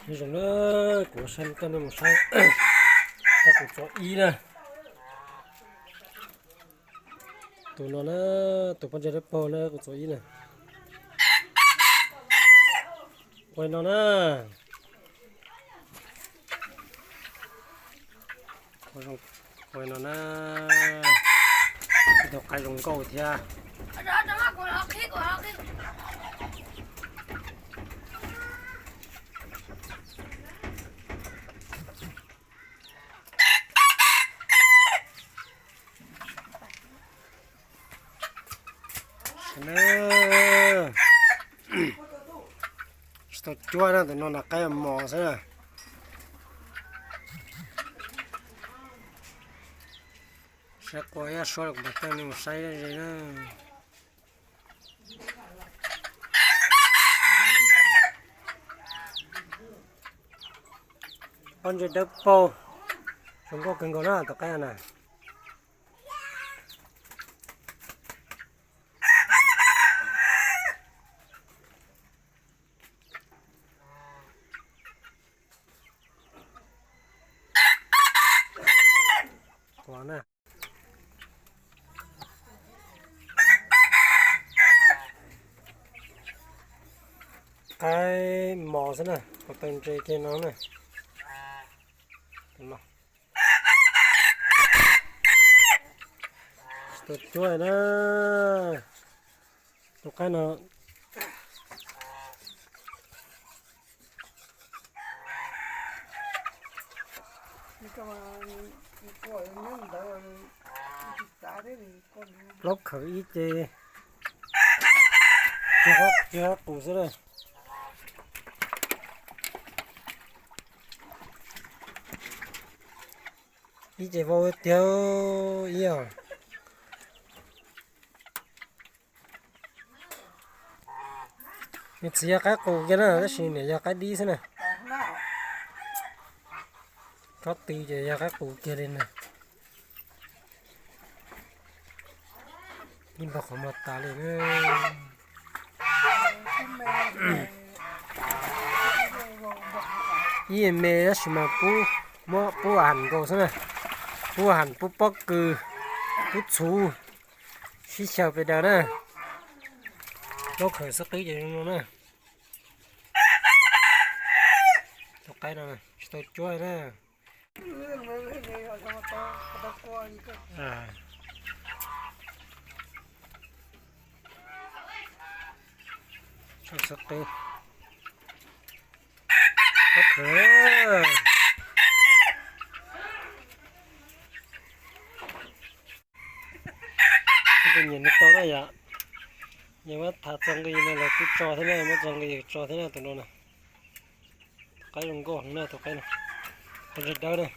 Nyob zoo na, kuv saib, coj nej mus saib qaib qus txua ib na. Tus no na, tus pob ntseg dawb paug na, qus txua ib na. Ua no na. Ua no na. Ib tug qaib zoo nkauj thiab. Tsis tau cuab na, tus no nram qaib mos xwb na. Saib qua ib suab los kuv mam coj nej mus saib ze na. Pob ntseg dawb paug, zoo nkauj kawg nkaus na tus qaib na. Qaib mos xwb na, tus taw ntse kiag no na. Tus cuab na, tus qaib no. Plaub khawv ib ce, tsis qab qus xwb na. Ib ce vau tiag ib os. Nws txiv yog qaib qus kiag na, tab sis niam yog qaib dib xwb na. Tsob tw ces yog qaib qus kiag li na. Ib npag qhov muag tas li na. Ib me tab sis mas pub, muab pub a ham nkaus xwb na. Pub a ham, pub pob kws, pub txhuv, sib xyaw pes daws na. Plaub khawv xwb qwb ces zoo no na. Tus qaib no tsis tau cuab na. Nyiam no tau na yom. Yog muab tham txog nqi no los kuj tso thiab na, muab txog nqi tso thiab na tus no na. Tus qaib zoo nkauj heev na tus qaib no. Tus ntseg dawb na.